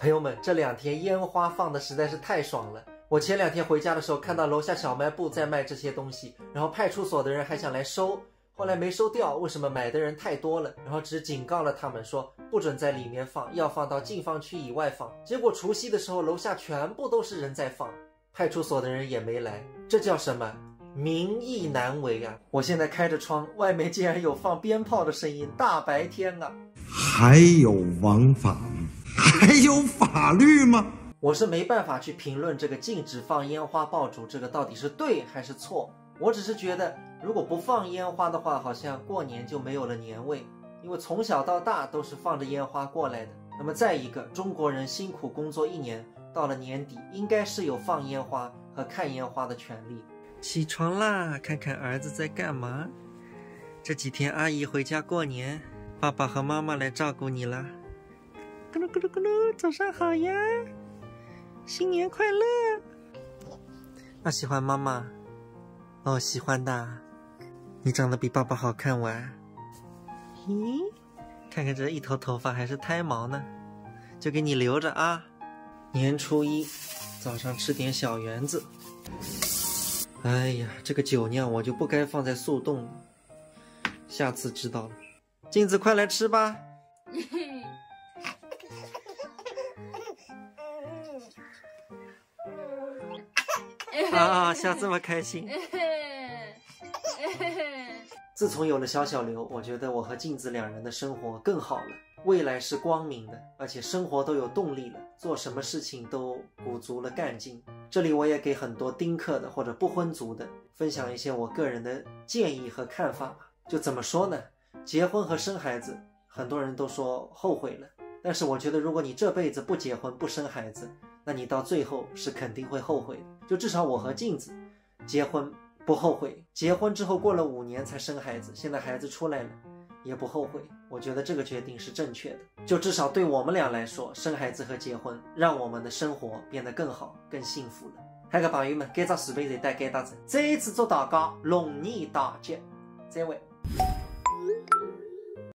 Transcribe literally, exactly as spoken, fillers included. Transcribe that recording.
朋友们，这两天烟花放的实在是太爽了。我前两天回家的时候，看到楼下小卖部在卖这些东西，然后派出所的人还想来收，后来没收掉。为什么？买的人太多了，然后只警告了他们说不准在里面放，要放到禁放区以外放。结果除夕的时候，楼下全部都是人在放，派出所的人也没来。这叫什么？民意难违啊！我现在开着窗，外面竟然有放鞭炮的声音，大白天啊！还有王法律，还有法律吗？我是没办法去评论这个禁止放烟花爆竹，这个到底是对还是错。我只是觉得，如果不放烟花的话，好像过年就没有了年味，因为从小到大都是放着烟花过来的。那么再一个，中国人辛苦工作一年，到了年底，应该是有放烟花和看烟花的权利。起床啦，看看儿子在干嘛。这几天阿姨回家过年，爸爸和妈妈来照顾你啦。咕噜咕噜咕噜，早上好呀，新年快乐。啊，喜欢妈妈？哦，喜欢的。你长得比爸爸好看哇。咦，看看这一头头发还是胎毛呢，就给你留着啊。年初一早上吃点小圆子。哎呀，这个酒酿我就不该放在速冻了，下次知道了。镜子，快来吃吧。啊，笑这么开心。自从有了小小刘，我觉得我和镜子两人的生活更好了。未来是光明的，而且生活都有动力了，做什么事情都鼓足了干劲。这里我也给很多丁克的或者不婚族的分享一些我个人的建议和看法吧。就怎么说呢？结婚和生孩子，很多人都说后悔了，但是我觉得，如果你这辈子不结婚不生孩子，那你到最后是肯定会后悔的。就至少我和镜子结婚不后悔，结婚之后过了五年才生孩子，现在孩子出来了，也不后悔。我觉得这个决定是正确的。就至少对我们俩来说，生孩子和结婚让我们的生活变得更好、更幸福了。嗨，个朋友们，今朝视频就到该搭子，再一次祝大家龙年大吉，再会。